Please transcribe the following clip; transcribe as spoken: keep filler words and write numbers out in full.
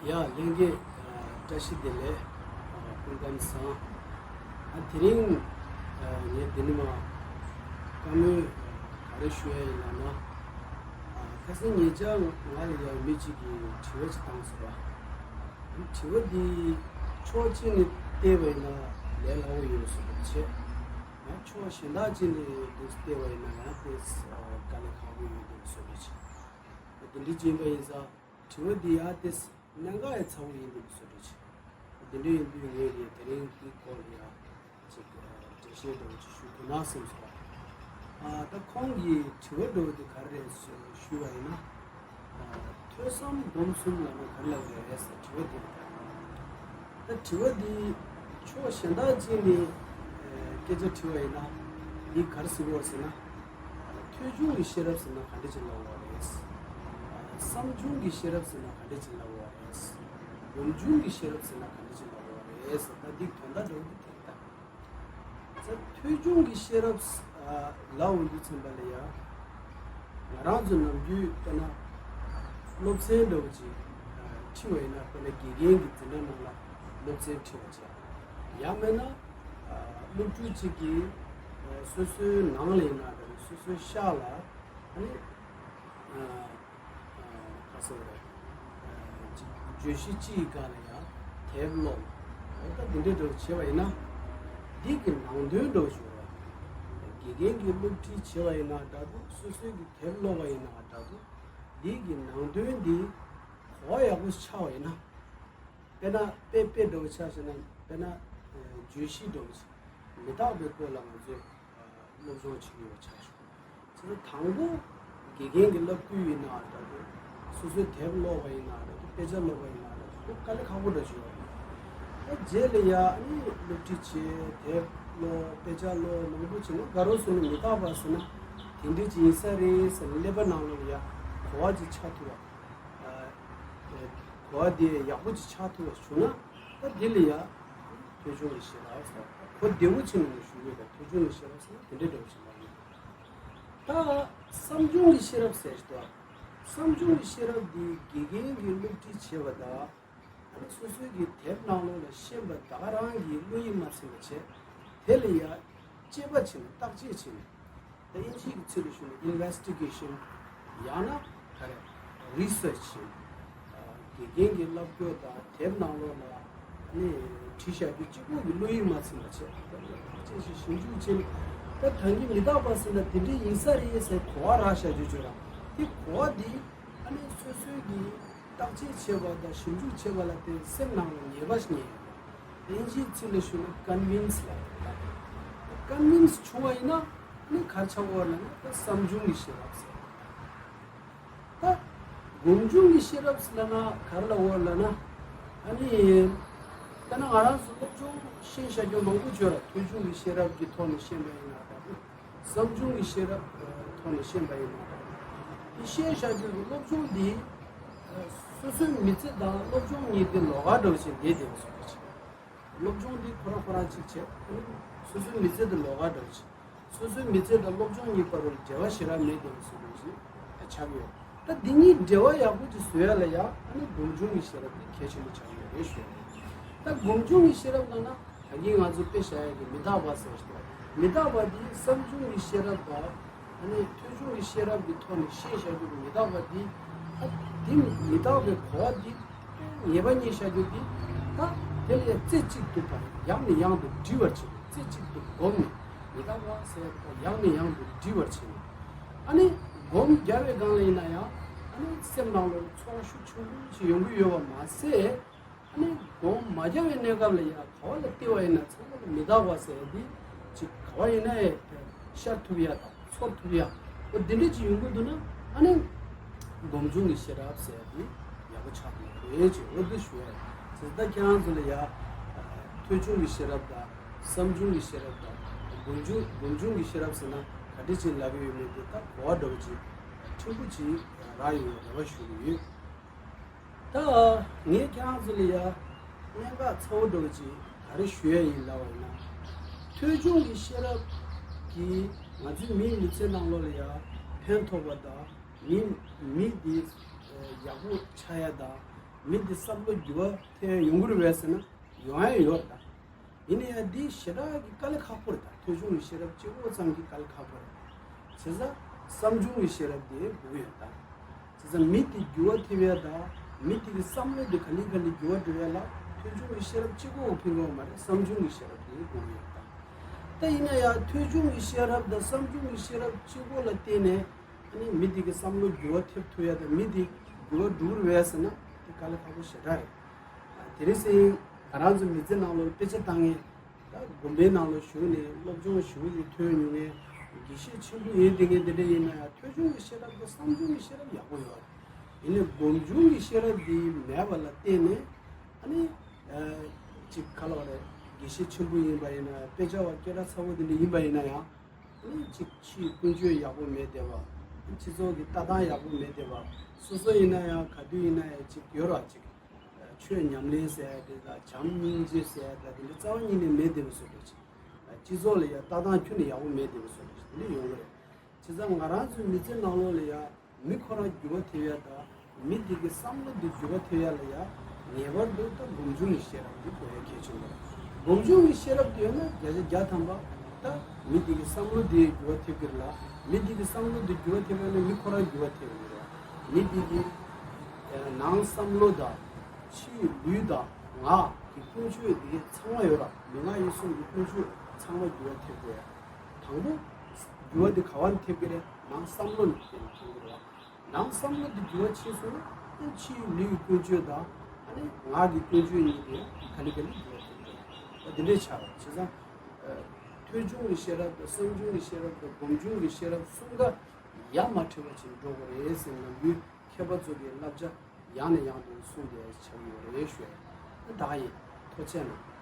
ཡ་ལྷན་རྒྱས། བཀྲ་ཤིས་བདེ་ལེགས། སྐུ་ཁམས་བཟང་། ཨ་དེ་རིང་ངས་འདི་ནས་མར་བཀའ་མོལ་ག་རེ་ཞུ་ཡ་ཡིན་ལབ་ན། ཁ་སང་ཉེ་ཆར་ང་ལ་ཡང་མི་གཅིག་གིས་དྲི་བ་ཅིག་བཏང་སོང་བ། དྲི་བ་འདི་ཕྱོགས་གཅིག་ནས་བལྟས་པ་ཡིན་ན་ལས་སླ་པོ་ཡོད་བཟོ་འདྲ་བྱས། ཡང་ཕྱོགས་གཞན་དག་ཅིག་ནས་འདུག་བལྟས་པ་ཡིན་ན་ཡང་དེ་དཀའ་ལས་ཁག་པོ་ཡོད་འདུག་བཟོ་འདྲ་བྱས། དེ་འདྲ་ཅིག་ཡིན་པ་ཡིན་ཙང་། དྲི་བ་འདི་ཡང་དེ་གནད་འགག་ཡང་ཚ་པོ་ཡིན་འདུག་བཟོ་འདྲ་བྱས། དེ་འདྲ་ཡིན་དུས་ངས་ཀྱིས་དེ་རིང་འདི་སྐོར་ལ་ཡང་ཅིག་འགྲེལ་བཤད་འདྲ་བོ་ཅིག་ཞུ་དགོས་ན་བསམ་སོང་། ཨ་ད་ཁོང་གིས་དྲི་བ་འདྲ་བོ་དེ་ག་རེ་རེད་ཞུས་པ་ཡིན་ན། ཨ་ཐོས་བསམ་སྒོམ་གསུམ་ལབ་ན་ག་རེ་ལབ་རེད་ཟེར་དྲི་བ་དེ་རེད། ད་དྲི་བ་འདི་ཕྱོགས་གཞན་དག་ཅིག་ནས་ཨ་སྐད་ཆ་དྲིས་པ་ཡིན་ན་འདི་ག་རེ་ཟེར་གྱི་ཡོད་ཟེར་ན། ཐོས་བྱུང་གི་ཤེས་རབ་ཟེར་ན་ག་འདྲ་ཅིག་ལབ་དགོས་རེད། བསམ་བྱུང་གི་ཤེས་རབ་ཟེར་ན་ག་འདྲ་ཅིག་ལབ་དགོས་རེད། སྒོམ་བྱུང་གི་ཤེས་རབ་ཟེར་ན་ག་འདྲ་ཅིག་ལབ་དགོས་རེད་ཟེར། ད་འདི་དོན་དག་འདྲ་བོ་འདི་དེ་རེད་ད། ཐོས་བྱུང་གི་ཤེས་རབ་ལབ་འོང་དུས་ཙམ་པ་ལ་ཡ། ང་རང་ཚོ་ནམ་རྒྱུན་དཔེར་ན་སློབ་ཚན་འདྲ་བོ་ཅིག་ཁྲིད་པ་ཡིན་ན། དཔེར་ན་དགེ་རྒན་གྱི་འཛིན་གྲྭ་ནང་ལ་སློབ་ཚན་ཁྲིད་པ་བྱས། ཡང་མིན་ན་སློབ་ཕྲུག་ཅིག་གིས་སོ་སོའི་ནང་ལ་ཡིན་ན་འདྲ་བོ། སོ་སོའི་ཤག་ལ་ཨ་ནི་ག་ཟེར་བ་རེད། བརྗོད་གཞི་གཅིག་གི་སྒང་ལ་ཡང་དེབ་ཀློག། འོ་ད་འདི་འདྲའི་འདྲ་བོ་བྱས་པ་ཡིན་ན། འདི་གི་ནང་དོན་འདྲ་བོ་ཞིག་རེད། དགེ་རྒན་གྱིས་སློབ་ཁྲིད་བྱས་པ་ཡིན་ན་འདྲ་འདུག་སོ་སོའི་གི་དེབ་ཀློག་པ་ཡིན་ན་འདྲ་འདུག་འདི་གི་ནང་དོན་འདི་གོ་བ་ཡག་པོ་ཞིག་ཆགས་པ་ཡིན་ན། དཔེར་ན་དཔེ་དཔེ་འདྲ་བོ་ཆ་བཞག་ན། དཔེར་ན་བརྗོད་གཞི་འདྲ་བོ་ཞིག་མི་རྟག་པའི་སྐོར་ལ་ང་ཚོས་སློབ་སྦྱོང་བྱེད་ཀྱི་ཡོད་པ་ཆགས་བྱུང་། དེ་ཚོ་དང་པོ་དགེ་རྒན་གྱིས་བསླབ་ཁུལ་ཡིན་ན་འདྲ་འདུག་སོ་སོའི་དེབ་ཀློག་པ་ཡིན་ན་འདྲ་འདུག་དཔེ་ཆ་ཀློག་པ་ཡིན་ན་འདྲ་འདུག་དཀའ་ལས་ཁག་པོ་འདྲ་ཞིག་ཡོད་རེད། ད་རྗེས་ལ་ཡ་ཨ་ནི་སློབ་ཁྲིད་བྱས། དེབ་ཀློག་དཔེ་ཆ་ཀློག་མང་པོ་བྱས་ན། ག་རེ་ཟེར་ན་མི་རྟག་པ་ཟེར་ན་དེ་འདྲ་ཅིག་ཡིན་ས་རེད་ཟེར་ནས་ཀླད་པ་ནང་ལོགས་ལ་ཡ་གོ་བ་ཅིག་ཆགས་ཐུབ་པ། གོ་བ་དེ་ཡག་པོ་ཅིག་ཆགས་ཐུབ་པ་བྱུང་ན། ད་དེ་ལ་ཡ་ཐོས་བྱུང་གི་ཤེས་རབ་ཟེར། གོ་བདེ་བོ་བྱས་ནས་ཞུ་གི་ཡོད། ད་ཐོས་བྱུང་གི་ཤེས་རབ་ཟེར་ན་དེ་འདྲའི་འདྲ་བོ་ཞིག་མ་ཡིན། ད་བསམ་བྱུང་གི་ཤེས་རབ་ཟེར་ཞིག་འདུག་བསམ་བྱུང་གི་ཤེས་རབ་འདི་དགེ་རྒན་གྱིས་སློབ་ཁྲིད་བྱས་པ་དང་། ཨ་ནི་སོ་སོའི་གི་དེབ་ནང་ལོགས་ལ་ཤེས་པ་ད་ག་རང་གིས་བློ་ཡིད་མ་ཚིམ་པ་བྱས། དེ་ལ་ཡ་དཔྱད་པ་བྱས་ནས་བརྟག་དཔྱད་བྱས་ནས། ད་དབྱིན་ཇིའི་གི་ཚིག་ལ་ཞུ་ན་ཨིན་ཝེ་སི་ཊི་གེ་ཤན། ཡང་ན་ག་རེ། རི་སར་ཆི་བྱས། དགེ་རྒན་གྱིས་བསླབ་རྒྱུ་དང་དེབ་ནང་ལོགས་ལ་ནི་བྲིས་བཞག་རྒྱུ་གཅིག་པོ་གིས་བློ་ཡིད་མ་ཚིམ་པ་བྱས། བརྟག་དཔྱད་བྱས་ཞིབ་འཇུག་བྱས། ད་ད་གིན་མི་རྟག་པ་ཟེར་ན་དེ་འདྲ་ཡིན་ས་རེད་ཟེར་གོ་བ་རག་བཞག་རྒྱུ་བྱོས་ར། དེ་གོ་བ་འདི་ཨ་ནི་སོ་སོའི་གི་བརྟག་དཔྱད་བྱས་པ་དང་ཞིབ་འཇུག་བྱས་པ་ལ་བརྟེན་སེམས་ནང་ལ་ངེས་པ་ཞིག་རྙེད་ཡོད། དབྱིན་ཇིའི་ཚིག་ལ་ཞུ་ན་ཀོན་ཝིན་སི་ལབ་ཡོད། ཀོན་ཝིན་སི་བྱུང་བ་ཡིན་ན་ཨ་ནི་ག་རེ་ཆགས་ཀྱི་ཡོད་ལབ་ན། ད་བསམ་བྱུང་གི་ཤེས་རབ་ཟེར། ད་སྒོམ་བྱུང་གི་ཤེས་རབ་ཟེར་ལབ་ན་ག་རེ་ལབ་ཀྱི་ཡོད་ལབ་ན། ཨ་ནི་ད་ནི་ང་རང་ཚོ་སློབ་སྦྱོང་ཤེས་བྱ་རྒྱུ་མང་པོ་བྱོས་ར། ཐོས་བྱུང་གི་ཤེས་རབ་ཀྱི་ཐོག་ནས་ཤེས་པ་ཡིན་ན་འདྲ། བསམ་བྱུང་གི་ཤེས་རབ་ཐོག་ནས་ཤེས་པ་ཡིན་ན་འདྲ། དེ་ཤེས་བྱ་རྒྱུ་གི་སློབ་སྦྱོང་འདི་སོ་སོའི་མི་ཚེ་དང་སློབ་སྦྱོང་གཉིས་དེ་ལོགས་ཀ་འདྲ་བོ་ཞིག་བསྡད་བསྡད་པ་བཟོ་འདྲ་ཅིག་སློབ་སྦྱོང་འདི་ཁོ་རང་ཁོ་རང་གཅིག་བྱས། སོ་སོའི་མི་ཚེ་དང་ལོགས་ཀ་འདྲ་བོ་ཅིག་སོ་སོའི་མི་ཚེ་དང་སློབ་སྦྱོང་གཉིས་བར་ལ་འབྲེལ་བ་ཞེ་དྲག་མེད་བསྡད་པ་བཟོ་འདྲ་ཅིག་ཆགས་ཀྱི་ཡོད། ད་འདི་གཉིས་འབྲེལ་བ་ཡག་པོ་ཅིག་བཟོ་ཡ་ལ་ཡ་ཨ་ནི་སྒོམ་བྱུང་གི་ཤེས་རབ་འདི་གལ་ཆེན་པོ་ཆགས་ཀྱི་ཡོད་རེད་ཞུ་ཡ་རེད། ད་སྒོམ་བྱུང་གི་ཤེས་རབ་ལབ་ན་ད་གིན་ང་ཚོ་དཔེ་བཞག་ཡ་གི་མི་རྟག་པ་ཟེར་ཞིག་མི་རྟག་པ་འདི་བསམ་བྱུང་གི་ཤེས་རབ་དང་། ཨ་ནི་ཐོས་བྱུང་གི་ཤེས་རབ་ཀྱི་ཐོག་ནས་ཤེས་བྱ་རྒྱུ་གི་མི་རྟག་པ་འདི། ཨ་འདི་མི་རྟག་པའི་གོ་བ་འདི་ངེས་པ་རྙེད་བྱ་རྒྱུ་འདི། ད་དེ་ལས་རྩེ་གཅིག་ཏུ་བར་ཡང་ནས་ཡང་དུ་འདྲི་བར་བྱེད། རྩེ་གཅིག་ཏུ་བསྒོམས་ནས་མི་རྟག་པ་ཟེར་བ་ཡང་ནས་ཡང་དུ་འདྲི་བར་བྱེད། ཨ་ནི་སྒོམ་རྒྱབ་པའི་སྒང་ལ་ཡིན་ན་ཡང་ཨ་ནི་སེམས་ནང་ལ་ཚོར་བ་ཤུགས་ཆེན་པོ་ཞིག་ཡོང་གི་ཡོད་པ་མ་ཟད། ཨ་ནི་སྒོམ་མ་རྒྱབ་པའི་གནས་སྐབས་ལ་ཡང་ག་བ་ལ་བལྟས་པ་ཡིན་ན་ཚང་མ་ལ་མི་རྟག་པ་ཟེར་ཡ་འདི་ཅིག་ག་བ་ཡིན་ན་ཡང་ཤར་ཐུབ་ཡ་དང་ཚོར་ཐུབ་ཡ། འོ་འདི་འདྲ་ཅིག་ཡོང་གི་འདུག་ན་ཨ་ནི་སྒོམ་བྱུང་གི་ཤེས་རབ་ཟེར་ཡ་འདི་ཡག་པོ་ཆགས་ཀྱི་ཡོད་རེད་ཅེས་འོ་འདི་ཞུ་ཡ་ཡིན། ད་ཁྱེད་རང་ཚོ་ལ་ཡ་ཐོས་བྱུང་གི་ཤེས་རབ་དང་བསམ་བྱུང་གི་ཤེས་རབ་དང་སྒོམ་བྱུང་སྒོམ་བྱུང་གི་ཤེས་རབ་ཟེར་ན་ག་འདྲ་ཅིག་ལབ་ཀྱི་ཡོད་མེད་དེ་ད་གོ་བ་འདྲ་བོ་ཅིག་ཕྲན་བུ་ཅིག་རག་ཡོང་བའི་རེ་བ་ཞུ་གི་ཡོད། ད་ངས་ཁྱེད་རང་ཚོ་ལ་ཡ་གནད་འགག་ཚ་བོ་འདྲ་བོ་ཅིག་ག་རེ་ཞུ་ཡ་ཡིན་ལབ་པ་ཡིན་ན། ཐོས་བྱུང་གི་ཤེས་རབ་ཀྱིས་ང་ཚོའི་མིའི་མི་ཚེ་ནང་ལོགས་ལ་ཡ་ཕན་ཐོགས་པ་དང་། མི་མི་འདི་ཡག་པོ་ཆགས་ཡ་དང་ མི་དེ་བསམ་བློ་འགྱུར་བ་ཐེབས་ཡོང་གི་རེད་པས་ཟེར་ན་ཡོང་ཡ་ཡོད་རེད་ད། ཡིན་ན་ཡང་འདི་ཞེ་དྲག་གི་དཀའ་ལས་ཁག་པོ་རེད་ད། ཐོས་བྱུང་གི་ཤེས་རབ་གཅིག་པོ་ཙམ་གྱི་དཀའ་ལས་ཁག་པོ་རེད། བྱས་ཙང་བསམ་བྱུང་གི་ཤེས་རབ་དེ་དགོས་ཀྱི་ཡོད་ད། བྱས་ཙང་མི་དེ་འགྱུར་བ་ཐེབས་ཡ་ད། མི་དེ་གི་བསམ་བློ་དེ་ག་ལེ་ག་ལེ་འགྱུར་བ་འགྲོ་ཡ་ལ་ཐོས་བྱུང་གི་ཤེས་རབ་གཅིག་པོ་ཕན་གྱི་ཡོད་མ་རེད། བསམ་བྱུང་གི་ཤེས་རབ་དེ་དགོས་ཀྱི་ཡོད་ད། ད་ཡིན་ན་ཡང་ཐོས་བྱུང་གི་ཤེས་རབ་དང་བསམ་བྱུང་གི་ཤེས་རབ་གཅིག་པོ་ལ་བརྟེན་ནས་ཨ་ནི་མི་དེ་གི་བསམ་བློ་འགྱུར་བ་ཐེབས་ཐུབ་ཡ་དང་མི་དེ་འགྱུར་བ་འགྲོ་གི་རེད་པས་ཟེར་ན་དེ་དཀའ་ལས་ཁག་པོ་ཞེ་དྲག་རེད། དེ་རིང་སང་ང་རང་ཚོ་མི་ཚེ་ནང་ལོགས་དཔེ་ཆ་ལྟ་མཁན། ད་དགོན་པའི་ནང་ལ་བཞུགས་ནས་སློབ་སྦྱོང་ཞེ་པོ་ཅིག་ཐོན་མྱོང་མཁན། དགེ་བཤེས་ཆེན་པོ་ཡིན་བསྡད་མཁན་དེ་འདྲ་ཡིན་ན་ཡང་ཐོས་བྱུང་གི་ཤེས་རབ་དང་བསམ་བྱུང་གི་ཤེས་རབ་ཡག་པོ་ཡོད་རེད། ཡིན་ནའི་སྒོམ་བྱུང་གི་ཤེས་རབ་འདི་མེད་པ་ལ་བརྟེན་ནས་ཨ་ནི་ཅིག་ག་ལབ་དགོས་རེད། དགེ་བཤེས་ཆེན་པོ་ཡིན་པ་ཡིན་ན་ཡང་དཔེ་ཆ་བ་སྐད་གྲགས་ཚ་པོ་དེ་འདྲ་ཡིན་པ་ཡིན་ན་ཡང་ཨ་ནི་ཅིག་ཕྱིའི་ཀུན་སྤྱོད་ཡག་པོ་མེད་བསྡད་པ། སྤྱི་ཚོགས་ཀྱི་ལྟ་སྟངས་ཡག་པོ་མེད་བསྡད་པ། སོ་སོ་ཡིན་ན་ཡང་ག་དུས་ཡིན་ན་ཡང་ཅིག་ཡོད་ར་ཅིག་ཆོས་ཉམས་ལེན་ཟེར་ཡ་དེ་དང་བྱམས་སྙིང་རྗེ་ཟེར་ཡ་དང་དེ་འདྲ་རྩ་བ་ཉིད་ནས་མེད་བསྡད་པ་བཟོ་འདྲ་ཅིག་སྤྱི་ཚོགས་ལ་ཡང་ལྟ་སྟངས་ཁྱོན་ནས་ཡག་པོ་མེད་བསྡད་པ་བཟོ་འདྲ་ཅིག་དེ་འདྲ་ཡོང་གི་རེད། བྱས་ཙང་ང་རང་ཚོའི་མི་ཚེ་ནང་ལོགས་ལ་ཡང་མི་ཁོ་རང་འགྱུར་བ་ཐེབས་ཡ་དང་མི་དེ་གི་བསམ་བློ་དེ་འགྱུར་བ་ཐེབས་ཡ་ལ་ཡང་ངེས་པར་དུ་ད་སྒོམ་བྱུང་གི་ཤེས་རབ་དེ་དགོས་ཡ་གལ་ཆེན་པོ་རེད། སྒོམ་བྱུང་གི་ཤེས་རབ་དེ་ཡོད་ན་བརྒྱ་ཆ་བརྒྱ་ཐམ་པ་ད་མི་དེ་གི་བསམ་བློ་དེ་འགྱུར་བ་ཐེབས་ཀྱི་རེད་ལ། མི་དེ་གི་བསམ་བློ་དེ་འགྱུར་བ་ཐེབས་ཡ་ན་མི་ཁོ་རང་འགྱུར་བ་ཐེབས་ཀྱི་རེད། མི་དེ་གི་ནང་བསམ་བློ་དང་ཕྱིའི་ལུས་དང་ངག་གི་ཀུན་སྤྱོད་དེ་གའི་ཚང་མ་ཡོད་ར། ལུས་ངག་ཡིད་གསུམ་གྱི་ཀུན་སྤྱོད་ཚང་མ་འགྱུར་བ་ཐེབས་དགོས། དང་པོ་འགྱུར་བ་དེ་ག་བ་ནས་ཐེབས་ཀྱི་རེད། ནང་བསམ་བློ་ནས་ཐེབས་ཐེབས་ཀྱི་རེད། ནང་བསམ་བློ་དེ་འགྱུར་བ་ཕྱིན་སོང་ན་ཕྱིའི་ལུས་ཀྱི་ཀུན་སྤྱོད་དང་ཨ་ནི་ངག་གི་ཀུན་སྤྱོད་གཉིས་དེ་ག་ལེ་ག་ལེ་འགྱུར་བ་ཐེབས་ཀྱི་རེད། འདི་འདྲའི་ཆགས་རེད། བྱས་ཙང་ཐོས་བྱུང་གི་ཤེས་རབ་དང་བསམ་བྱུང་གི་ཤེས་རབ་དང་སྒོམ་བྱུང་གི་ཤེས་རབ་གསུམ་ཀ་ཡ་མ་བྲལ་བ་ཅིག་འགྲོ་དགོས་རེད་ཟེར་ནས་ནམ་རྒྱུན་མཁས་པ་ཚོ་གི་བསླབ་བྱ་ཡང་ནས་ཡང་དུ་གསུངས་བསྡད་ཆགས་ཡོད་རེད་ཞུ་ཡ། ད་ཡིན། ཐུགས་རྗེ་གནང་།